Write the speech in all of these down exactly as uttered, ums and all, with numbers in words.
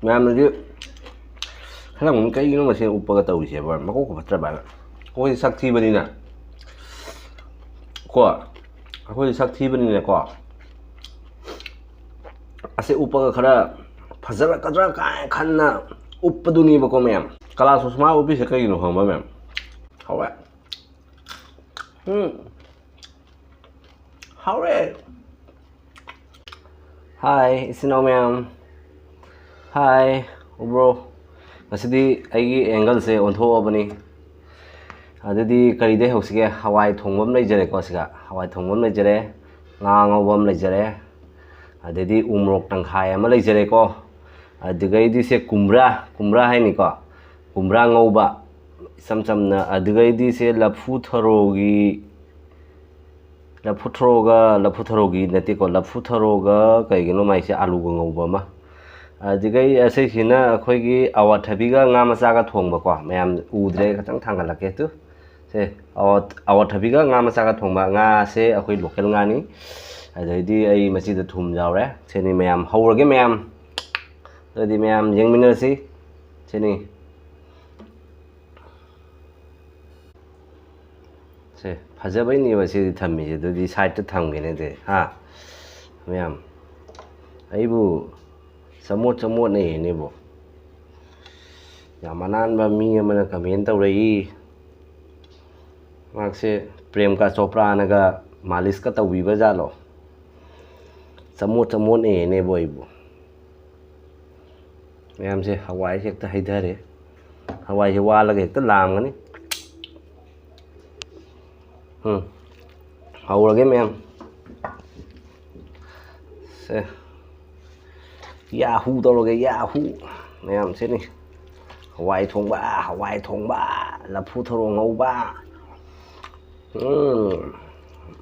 ꯃꯌꯥꯝꯅꯗꯤ ꯈꯜꯂꯝꯒꯅꯤ, "ꯀꯩꯒꯤꯅꯣ ꯃꯁꯤ ꯎꯞꯄꯒ ꯇꯧꯔꯤꯁꯦꯕ? ꯃꯀꯣꯛꯀ ꯐꯠꯇ꯭ꯔꯕ?" ꯍꯥꯏꯅ꯫ ꯑꯩꯈꯣꯏꯗꯤ ꯁꯛ ꯊꯤꯕꯅꯤꯅ ꯀꯣ, ꯑꯩꯈꯣꯏꯗꯤ ꯁꯛ ꯊꯤꯕꯅꯤꯅꯀꯣ, ꯑꯁꯤ ꯎꯞꯄꯒ ꯈꯔ ꯐꯖꯔꯛꯀꯗ꯭ꯔꯥ ꯀꯥꯏꯅ ꯈꯟꯅ ꯎꯞꯄꯗꯨꯅꯦꯕꯀꯣ ꯃꯌꯥꯝ꯫ ꯀꯂꯥ ꯁꯨꯁꯃꯥ ꯎꯞꯄꯤꯁꯦ ꯀꯩꯒꯤꯅꯣ ꯈꯪꯕ ꯃꯌꯥꯝ? ꯍꯧꯔꯦ꯫ ꯎꯝ꯫ ꯍꯧꯔꯦ꯫ ꯍꯥꯏ, ꯏꯆꯤꯟ ꯏꯅꯥꯎ ꯃꯌꯥꯝ꯫ ꯍꯥꯏ, ꯎꯕ꯭ꯔꯣ? ꯉꯁꯤꯗꯤ ꯑꯩꯒꯤ ꯑꯦꯡꯒꯜꯁꯦ ꯑꯣꯟꯊꯣꯛꯑꯕꯅꯤ꯫ ꯑꯗꯨꯗꯤ ꯀꯔꯤꯗꯩ ꯍꯧꯁꯤꯒꯦ? ꯍꯋꯥꯏ ꯊꯣꯡꯕ ꯑꯃ ꯂꯩꯖꯔꯦꯀꯣ ꯁꯤꯒ꯫ ꯍꯋꯥꯏ ꯊꯣꯡꯕ ꯑꯃ ꯂꯩꯖꯔꯦ, ꯉꯥ ꯉꯧꯕ ꯑꯃ ꯂꯩꯖꯔꯦ, ꯑꯗꯩꯗꯤ ꯎ ꯃꯣꯔꯣꯛ ꯇꯪꯈꯥꯏ ꯑꯃ ꯂꯩꯖꯔꯦꯀꯣ꯫ ꯑꯗꯨꯒꯩꯗꯤ ꯁꯦ ꯀꯨꯝꯕ꯭ꯔꯥ, ꯀꯨꯝꯕ꯭ꯔꯥ ꯍꯥꯏꯅꯤꯀꯣ, ꯀꯨꯝꯕ꯭ꯔꯥ ꯉꯧꯕ ꯏꯆꯝ ꯆꯝꯅ꯫ ꯑꯗꯨꯒꯩꯗꯤ ꯁꯦ ꯂꯐꯨ ꯊꯔꯣꯒꯤ, ꯂꯐꯨ ꯊꯔꯣꯒ, ꯂꯐꯨ ꯊꯔꯣꯒꯤ ꯅꯠꯇꯦꯀꯣ, ꯂꯐꯨ ꯊꯔꯣꯒ ꯀꯩꯒꯤꯅꯣ ꯃꯥꯏꯁꯦ, ꯑꯥꯂꯨꯒ ꯉꯧꯕ ꯑꯃ꯫ ꯑꯗꯨꯗꯒꯤ ꯑꯁꯤꯁꯤꯅ ꯑꯩꯈꯣꯏꯒꯤ ꯑꯋꯥꯊꯕꯤꯒ ꯉꯥ ꯃꯆꯥꯒ ꯊꯣꯡꯕꯀꯣ꯫ ꯃꯌꯥꯝ ꯎꯗ꯭ꯔꯦ, ꯈꯤꯇꯪ ꯊꯥꯡꯒꯠꯂꯛꯀꯦ ꯇꯨ꯫ ꯁꯦ, ꯑꯋꯥ-, ꯑꯋꯥꯊꯕꯤꯒ ꯉꯥ ꯃꯆꯥꯒ ꯊꯣꯡꯕ꯫ ꯉꯥꯁꯦ ꯑꯩꯈꯣꯏ ꯂꯣꯀꯦꯜ ꯉꯥꯅꯤ꯫ ꯑꯗꯩꯗꯤ ꯑꯩ ꯃꯁꯤꯗ ꯊꯨꯝ ꯌꯥꯎꯔꯦ꯫ ꯁꯤꯅꯤ ꯃꯌꯥꯝ, ꯍꯧꯔꯒꯦ ꯃꯌꯥꯝ꯫ ꯑꯗꯨꯗꯤ ꯃꯌꯥꯝ ꯌꯦꯡꯃꯤꯟꯅꯔꯁꯤ꯫ ꯁꯤꯅꯤ꯫ ꯁꯦ, ꯐꯖꯕꯩꯅꯦꯕ ꯁꯤꯗꯤ ꯊꯝꯃꯤꯁꯦ꯫ ꯑꯗꯨꯗꯤ ꯁꯥꯏꯠꯇ ꯊꯝꯒꯦꯅꯦ ꯑꯗꯨꯗꯤ, ꯍꯥ? ꯃꯌꯥꯝ, ꯑꯩꯕꯨ ꯆꯃꯣꯠ ꯆꯃꯣꯠꯅ ꯌꯦꯡꯅꯦꯕꯣ꯫ ꯌꯥꯝ ꯑꯅꯥꯟꯕ ꯃꯤ ꯑꯃꯅ ꯀꯃꯦꯟ ꯇꯧꯔꯛꯏ꯫ ꯃꯍꯥꯛꯁꯦ ꯄ꯭ꯔꯦꯝꯀꯥ ꯆꯣꯄ꯭ꯔꯥꯅꯒ ꯃꯥꯂꯤꯁꯀ ꯇꯧꯕꯤꯕ ꯖꯥꯠꯂꯣ? ꯆꯃꯣꯠ ꯆꯃꯣꯠꯅ ꯌꯦꯡꯅꯦꯕꯣ ꯑꯩꯕꯨ꯫ ꯃꯌꯥꯝꯁꯦ ꯍꯋꯥꯏꯁꯦ ꯍꯦꯛꯇ ꯍꯩꯊꯔꯦ꯫ ꯍꯋꯥꯏꯁꯦ ꯋꯥꯠꯂꯒ ꯍꯦꯛꯇ ꯂꯥꯝꯒꯅꯤ꯫ ꯎꯝ꯫ ꯍꯧꯔꯒꯦ ꯃꯌꯥꯝ꯫ ꯁꯦ꯫ ꯌꯥꯍꯨ ꯇꯧꯔꯒꯦ, ꯌꯥꯍꯨ꯫ ꯃꯌꯥꯝ ꯁꯤꯅꯤ꯫ ꯍꯋꯥꯏ ꯊꯣꯡꯕ, ꯍꯋꯥꯏ ꯊꯣꯡꯕ, ꯂꯐꯨ ꯊꯔꯣ ꯉꯧꯕ꯫ ꯎꯝ꯫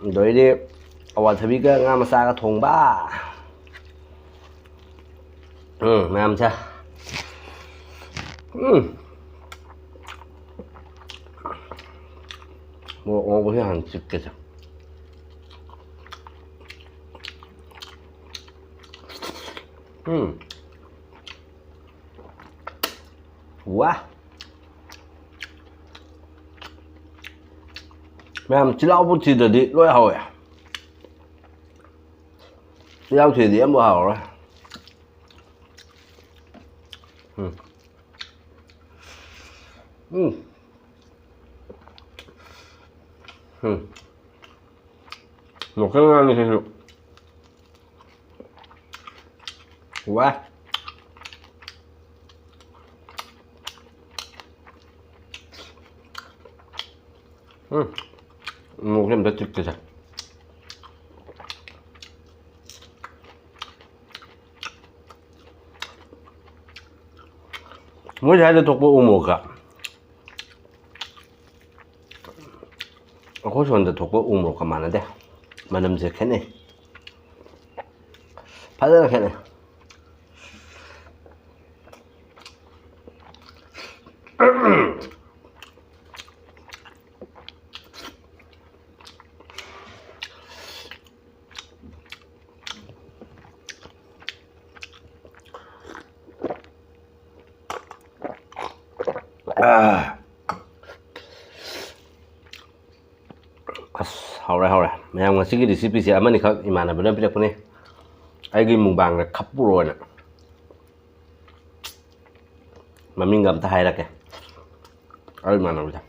ꯑꯗꯩꯗꯤ ꯑꯋꯥꯊꯕꯤꯒ ꯉꯥ ꯃꯆꯥꯒ ꯊꯣꯡꯕ꯫ ꯎꯝ, ꯃꯌꯥꯝꯁꯦ꯫ ꯎꯝ꯫ ꯃꯣꯔꯣꯛ ꯉꯧꯕꯁꯦ ꯍꯥꯟꯅ ꯆꯤꯛꯀꯦꯁꯦ꯫ ꯎꯝ꯫ ꯋꯥ! ꯃꯌꯥꯝ, ꯆꯤꯜꯍꯥꯎꯕꯨ ꯊꯤꯗ꯭ꯔꯗꯤ ꯂꯣꯏ ꯍꯥꯎꯋꯦ꯫ ꯆꯤꯜꯍꯥꯎ ꯊꯤꯗ꯭ꯔꯗꯤ ꯑꯃꯨꯛ ꯍꯥꯎꯔꯔꯣꯏ꯫ ꯎꯝ꯫ ꯎꯝ꯫ ꯎꯝ꯫ ꯂꯣꯀꯦꯜ ꯉꯥꯅꯤ ꯁꯤꯁꯨ꯫ ꯋꯥ꯫ ꯎꯝ꯫ ꯃꯣꯔꯣꯛꯁꯦ ꯑꯝꯇ ꯆꯤꯛꯀꯦꯁꯦ꯫ ꯃꯣꯏ ꯁ꯭ꯋꯥꯏꯗ ꯊꯣꯛꯄ ꯎ ꯃꯣꯔꯣꯛꯀ ꯑꯩꯈꯣꯏ ꯁꯣꯝꯗ ꯊꯣꯛꯄ ꯎ ꯃꯣꯔꯣꯛꯀ ꯃꯥꯟꯅꯗꯦ꯫ ꯃꯅꯝꯁꯦ ꯈꯦꯠꯅꯩ꯫ ꯐꯖꯅ ꯈꯦꯠꯅꯩ꯫ ꯑꯥ꯫ ꯑꯁ, ꯍꯥꯎꯔꯦ, ꯍꯥꯎꯔꯦ꯫ ꯃꯌꯥꯝ, ꯉꯁꯤꯒꯤ recipeꯁꯦ ꯑꯃꯅꯤꯈꯛ ꯏꯃꯥꯟꯅꯕꯅ ꯄꯤꯔꯛꯄꯅꯤ꯫ ꯑꯩꯒꯤ ꯃꯨꯛꯕꯥꯡꯗ ꯈꯞꯄꯨꯔꯣꯅ꯫ ꯃꯃꯤꯡꯒ ꯑꯝꯇ ꯍꯥꯏꯔꯛꯀꯦ꯫ ꯑꯩ ꯏꯃꯥꯟꯅꯕꯗ꯫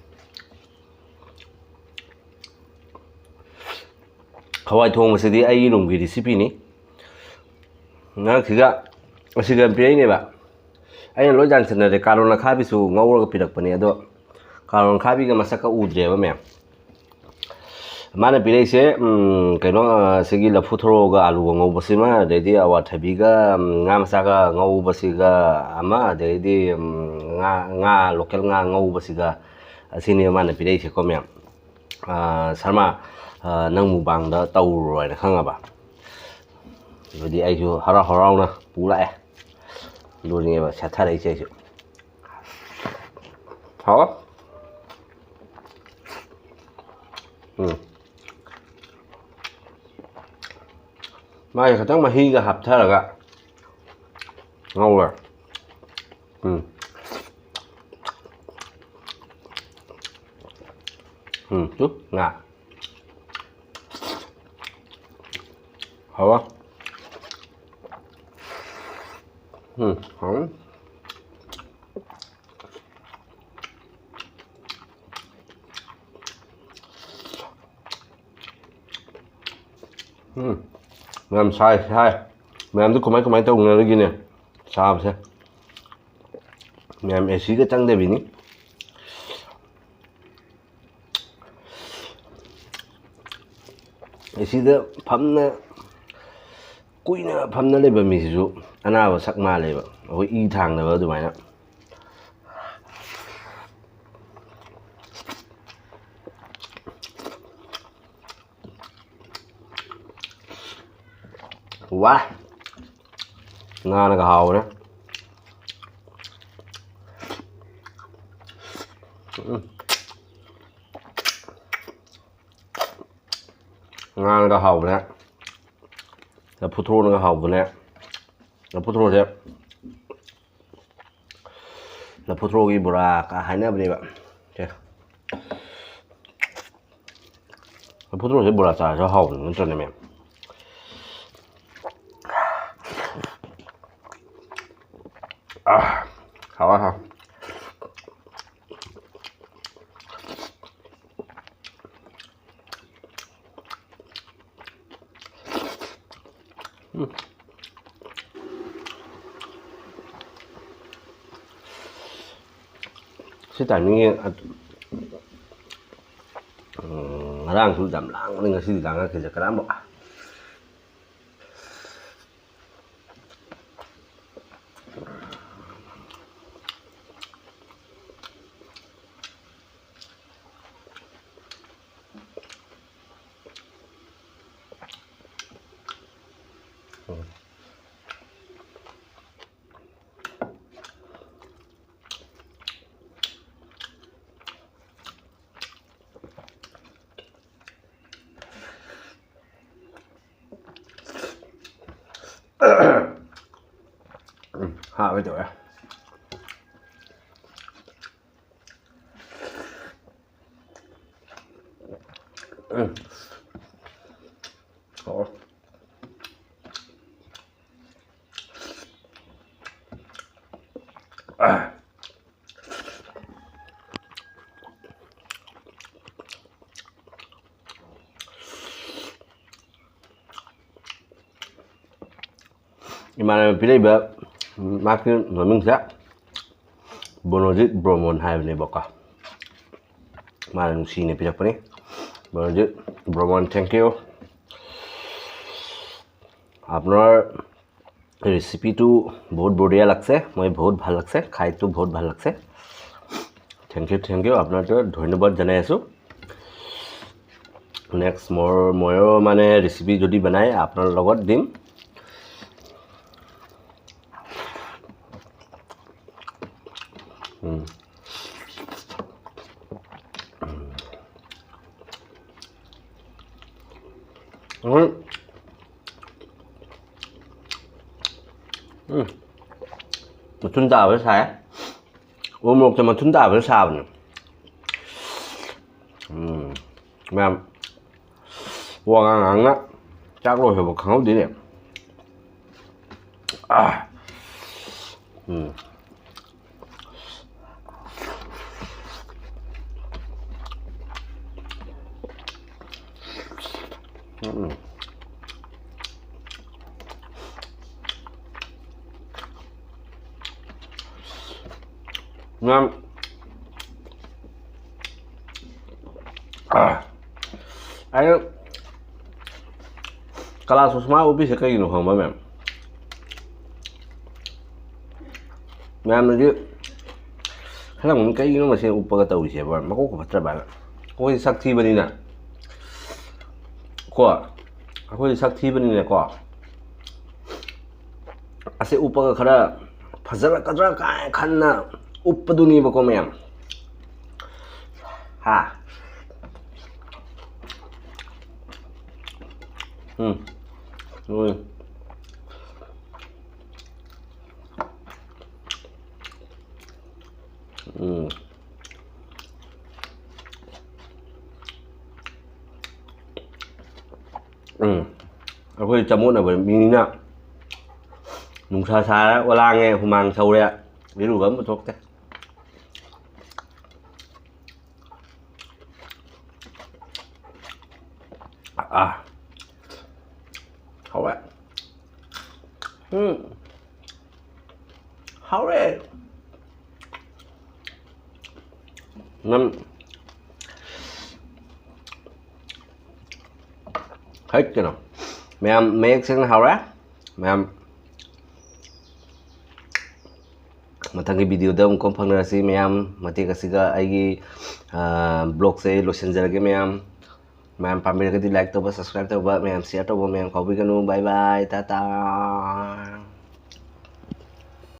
ꯍꯋꯥꯏ ꯊꯣꯡꯕꯁꯤꯗꯤ ꯑꯩꯒꯤ ꯔꯨꯝꯒꯤ recipeꯅꯤ꯫ ꯉꯔꯥꯡꯁꯤꯒ ꯑꯁꯤꯒ ꯄꯤꯔꯛꯏꯅꯦꯕ꯫ ꯑꯩꯅ ꯂꯣꯏ ꯌꯥꯟꯁꯤꯟꯅꯔꯦ꯫ ꯀꯥꯔꯣꯟ ꯑꯈꯥꯕꯤꯁꯨ ꯉꯧꯔꯒ ꯄꯤꯔꯛꯄꯅꯦ, ꯑꯗꯣ ꯀꯥꯔꯣꯟ ꯑꯈꯥꯕꯤꯒ ꯃꯁꯛꯀ ꯎꯗ꯭ꯔꯦꯕ ꯃꯌꯥꯝ꯫ ꯃꯥꯅ ꯄꯤꯔꯛꯏꯁꯦ, ꯎꯝ, ꯀꯩꯅꯣ, ꯑ, ꯁꯤꯒꯤ ꯂꯐꯨ ꯊꯔꯣꯒ ꯑꯂꯨꯒ ꯉꯧꯕꯁꯤꯃ, ꯑꯗꯩꯗꯤ ꯑꯋꯥꯊꯕꯤꯒ, ꯎꯝ, ꯉꯥ ꯃꯆꯥꯒ ꯉꯧꯕꯁꯤꯒ ꯑꯃ, ꯑꯗꯩꯗꯤ, ꯎꯝ, ꯉꯥ, ꯉꯥ, ꯂꯣꯀꯦꯜ ꯉꯥ ꯉꯧꯕꯁꯤꯒ, ꯑꯁꯤꯅꯦ ꯃꯥꯅ ꯄꯤꯔꯛꯏꯁꯦꯀꯣ ꯃꯌꯥꯝ꯫ ꯑ, ꯁꯔꯃ, ꯑ, ꯅꯪ ꯃꯨꯛꯕꯥꯡꯗ ꯇꯧꯔꯨꯔꯣ ꯍꯥꯏꯅ ꯈꯪꯉꯕ? ꯑꯗꯨꯗꯤ ꯑꯩꯁꯨ ꯍꯔꯥꯎ ꯍꯔꯥꯎꯅ ꯄꯨ ꯂꯥꯛꯑꯦ꯫ ꯑꯗꯨꯅꯦꯕ ꯁꯦꯠꯊꯔꯛꯏꯁꯦ ꯑꯩꯁꯨ꯫ ꯍꯥꯎ꯫ ꯎꯝ꯫ ꯃꯥꯒꯤ ꯈꯤꯇꯪ ꯃꯍꯤꯒ ꯍꯥꯞꯊꯔꯒ ꯉꯧꯔꯦ꯫ ꯎꯝ꯫ ꯎꯝ, ꯇꯨ, ꯉꯥ꯫ ꯍꯥꯎꯕ꯫ ꯎꯝ, ꯍꯥꯎꯅꯤ꯫ ꯎꯝ, ꯌꯥꯝ ꯁꯥꯏ, ꯁꯥꯏ꯫ ꯃꯌꯥꯝꯗꯨ ꯀꯃꯥꯏ, ꯀꯃꯥꯏ ꯇꯧꯅꯔꯤꯒꯦꯅꯦ ꯆꯥꯕꯁꯦ? ꯃꯌꯥꯝ ꯑꯦ ꯁꯤꯒ ꯆꯪꯗꯕꯤꯅꯤ꯫ ꯑꯦ ꯁꯤꯗ ꯐꯝꯅ, ꯀꯨꯏꯅ ꯐꯝꯅ ꯂꯩꯕ ꯃꯤꯁꯤꯁꯨ ꯑꯅꯥꯕ ꯁꯛ ꯃꯥꯜꯂꯦꯕ, ꯑꯩꯈꯣꯏ ꯏ ꯊꯥꯡꯗꯕ ꯑꯗꯨꯃꯥꯏꯅ꯫ ꯋꯥ! ꯉꯥꯅꯒ ꯍꯥꯎꯕꯅꯦ꯫ ꯎꯝ꯫ ꯉꯥꯅꯒ ꯍꯥꯎꯕꯅꯦ꯫ ꯂꯐꯨ ꯊꯔꯣꯅꯒ ꯍꯥꯎꯕꯅꯦ꯫ ꯂꯐꯨ ꯊꯔꯣꯁꯦ ꯂꯐꯨ ꯊꯔꯣꯒꯤ ꯕꯣꯔꯥ ꯀ ꯍꯥꯏꯅꯕꯅꯦꯕ꯫ ꯁꯦ꯫ ꯂꯐꯨ ꯊꯔꯣꯁꯦ ꯕꯣꯔꯥ ꯆꯥꯔꯁꯨ ꯍꯥꯎꯕꯅꯤ, ꯅꯠꯇ꯭ꯔꯅꯦ, ꯃꯌꯥꯝ? ꯑꯥ, ꯍꯥꯎꯋꯦ, ꯍꯥꯎꯋꯦ꯫ ꯎꯝ꯫ ꯁꯤ timing ꯁꯦ, ꯎꯝ, ꯉꯔꯥꯡꯁꯨ ꯌꯥꯝ ꯂꯥꯡꯕꯅꯤ, ꯉꯁꯤꯗꯤ ꯂꯥꯡꯉꯛꯈꯤꯗ꯭ꯔꯦ ꯀꯅꯥꯝꯕꯨ꯫ ꯎꯝ, ꯍꯥꯎꯋꯦ ꯇꯧꯋꯦ꯫ ꯎꯝ꯫ ꯍꯥꯎꯔꯦ꯫ ꯑꯥ꯫ ꯏꯃꯥꯟꯅꯕ ꯄꯤꯔꯛꯏꯕ ꯃꯥꯒꯤ ꯃꯃꯤꯡꯁꯦ ꯕꯣꯅꯣꯖꯤꯠ ꯕ꯭ꯔꯣꯃꯣꯟ ꯍꯥꯏꯕꯅꯦꯕꯀꯣ꯫ ꯃꯥꯅ ꯅꯨꯡꯁꯤꯅ ꯄꯤꯔꯛꯄꯅꯤ꯫ ꯕꯣꯅꯣꯖꯤꯠ ꯕ꯭ꯔꯣꯃꯣꯟ, thank you। আপোনাৰ ৰেচিপিটো বহুত বঢ়িয়া লাগিছে, মই বহুত ভাল লাগিছে, খাইতো বহুত ভাল লাগিছে। থেংক ইউ, থেংক ইউ, আপোনাক ধন্যবাদ জনাই আছোঁ। নেক্সট মোৰ, ময়ো মানে ৰেচিপি যদি বনাই আপোনাৰ লগত দিম। উম। ꯎꯝ꯫ ꯎꯝ꯫ ꯃꯊꯨꯟ ꯇꯥꯕ ꯁꯥꯏ꯫ ꯎ ꯃꯣꯔꯣꯛꯇ ꯃꯊꯨꯟ ꯇꯥꯕ ꯁꯥꯕꯅꯦ꯫ ꯎꯝ꯫ ꯃꯌꯥꯝ ꯋꯥ ꯉꯥꯡ ꯉꯥꯡꯅ ꯆꯥꯛ ꯂꯣꯏꯈ꯭ꯔꯕ ꯈꯪꯍꯧꯗꯦꯅꯦ꯫ ꯑꯥ꯫ ꯎꯝ꯫ ꯎꯝ꯫ ꯃꯌꯥꯝ, ꯑꯥ, ꯑꯩꯅ ꯀꯂꯥ ꯁꯨꯁꯃꯥ ꯎꯞꯄꯤꯁꯦ ꯀꯩꯒꯤꯅꯣ ꯈꯪꯕ, ꯃꯌꯥꯝ? ꯃꯌꯥꯝꯅꯗꯤ ꯈꯜꯂꯝꯒꯅꯤ, "ꯀꯩꯒꯤꯅꯣ ꯃꯁꯤ ꯎꯞꯄꯒ ꯇꯧꯔꯤꯁꯦ?" ꯃꯀꯣꯛꯀ ꯐꯠꯇ꯭ꯔꯕ ꯍꯥꯏꯅ꯫ ꯑꯩꯈꯣꯏꯗꯤ ꯁꯛ ꯊꯤꯕꯅꯤꯅ ꯀꯣ, ꯑꯩꯈꯣꯏꯗꯤ ꯁꯛ ꯊꯤꯕꯅꯤꯅꯀꯣ, ꯑꯁꯤ ꯎꯞꯄꯒ ꯈꯔ ꯐꯖꯔꯛꯀꯗ꯭ꯔꯥ ꯀꯥꯏꯅ ꯈꯟꯅ ꯎꯞꯄꯗꯨꯅꯦꯕꯀꯣ, ꯃꯌꯥꯝ꯫ ꯍꯥ? ꯎꯝ꯫ ꯎꯝ꯫ ꯎꯝ꯫ ꯑꯩꯈꯣꯏ ꯆꯃꯣꯠꯅꯕ ꯃꯤꯅꯤꯅ ꯅꯨꯡꯁꯥ ꯁꯥꯔꯦ, ꯑꯣꯂꯥꯡꯉꯦ, ꯍꯨꯃꯥꯡ ꯁꯧꯔꯦ, ꯏꯔꯨꯕ ꯑꯃ ꯄꯨꯊꯣꯛꯇꯦ꯫ ꯑꯥ, ꯍꯥꯎꯔꯦ꯫ ꯎꯝ, ꯍꯥꯎꯔꯦ꯫ ꯅꯪ ꯍꯩ ꯀꯩꯅꯣ, ꯃꯌꯥꯝ ꯃꯌꯦꯛ ꯁꯦꯡꯅ ꯍꯥꯎꯔꯦ꯫ ꯃꯌꯥꯝ ꯃꯊꯪꯒꯤ ꯚꯤꯗꯤꯑꯣꯗ ꯑꯃꯨꯛꯀ ꯐꯪꯅꯔꯁꯤ꯫ ꯃꯌꯥꯝ ꯃꯇꯦꯛ ꯑꯁꯤꯒ ꯑꯩꯒꯤ ꯕ꯭ꯂꯣꯒꯁꯦ ꯂꯣꯏꯁꯤꯟꯖꯔꯒꯦ꯫ ꯃꯌꯥꯝ ꯃꯌꯥꯝ ꯄꯥꯝꯕꯤꯔꯒꯗꯤ ꯂꯥꯏꯛ ꯇꯧꯕ, ꯁꯕꯁꯀ꯭ꯔꯥꯏꯕ ꯇꯧꯕ, ꯃꯌꯥꯝ ꯁꯤꯌꯔ ꯇꯧꯕ ꯃꯌꯥꯝ ꯀꯥꯎꯕꯤꯒꯅꯨ꯫ ꯕꯥꯏ ꯕꯥꯏ, ꯇꯥꯇꯥ꯫